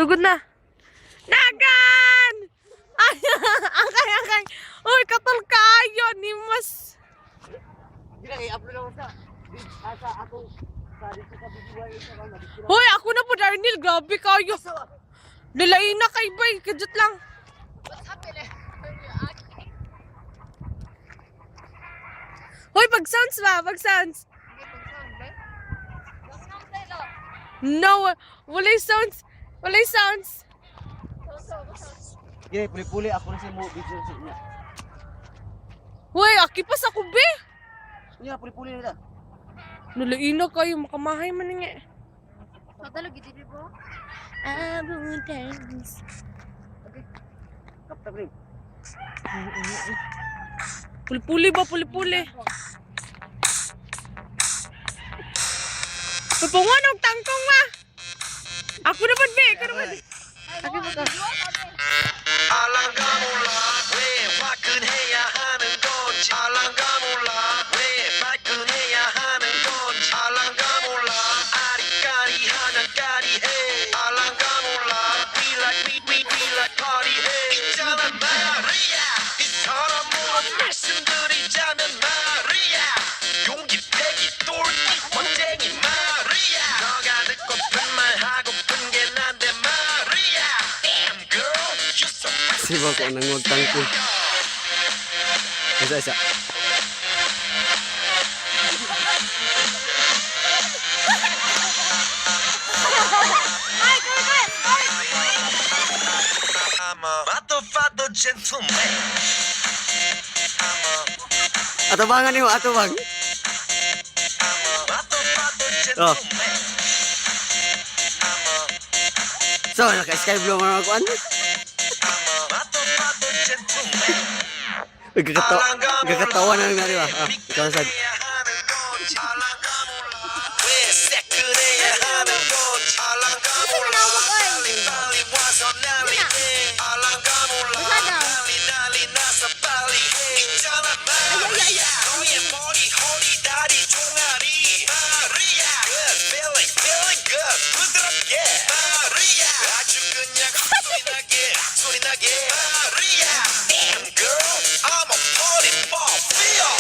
Tugod na. Dagan! Ay, akay, akay. Uy, katol kayo ni mas. Hindi na, i-upload ako sa sa akong sa dito sa BBY sa kang Hoy, ako na po, Darnil. Grabe kayo. Lalain na kay bay. Kajut lang. What's happening? Hoy, pag sounds ba? Pag sounds. No, walay sounds. Walay sounds. Gini, puli-puli ako na sa mo video sa niya. Hoy, aki pa sa kubi. Niya, puli-puli na. Nalain na kayo. Makamahay man nga. Abundance. Kaptap rin. Puli-puli ba? Puli-puli. Papungon og tangkong ma. Ako na pud be, ako na pud. Ako na pud. 알랑가 몰라 왜 화끈해야 하는 건지 알랑가 몰라 왜 발끈해야 하는 건지 알랑가 몰라 아리까리하면 까리해 알랑가 몰라 We like we we we like party 해 있잖아 말이야 이 사람으로 말씀드리자면 말이야 용기 패기 똘끼 멋쟁이 말이야 너가 듣고픈 말 하고픈 게 난데 말이야. Damn girl, you so Kasi ba ko nangod tangko. Isa isa. I'm a motherfucker gentleman. I'm a Atabangan nimo, atabang. I'm a motherfucker Oh. gentleman. I'm a So, naka sky blue man ako ano? I'm a motherfucker gentleman. Gagatawa, gagatawa na lang na di ba? Ah, ikaw na sad. 왜 새끈해야 하는 건지 알랑가 몰라 빨리 빨리 와서 난리해 알랑가 몰라 난리 난리 나서 빨리 해 있잖아 말이야 너의 머리 허리 다리 종아리 말이야. Good feeling, feeling good. 부드럽게 말이야. 아주 그냥 소리 나게 소리 나게 말이야. Damn girl, I'm a party mafia.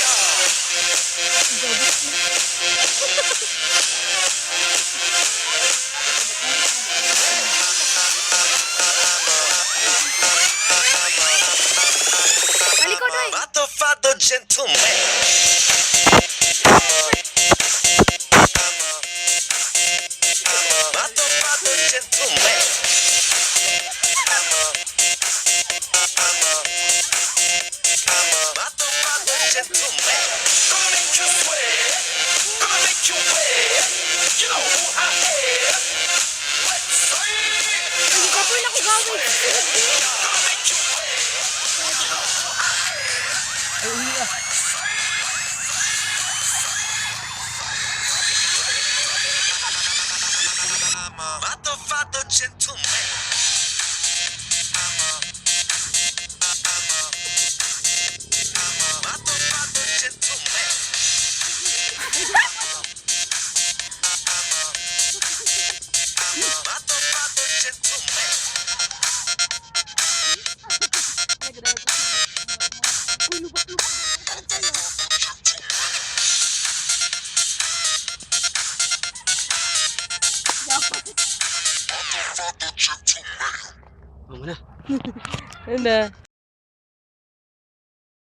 Malikod, oy. Motherfucker gentleman. Motherfucker gentleman. Motherfucker gentleman. Gonna make you sweat. Gonna make you wet. You know who I am. Let's say. Kapoy na ko gawin. Gonna make you wet. I'm a motherfucker gentleman. I'm a, I'm a, I'm a motherfucker gentleman. I'm a, I'm a motherfucker gentleman. Motherfucker gentleman. Mama na. Ano?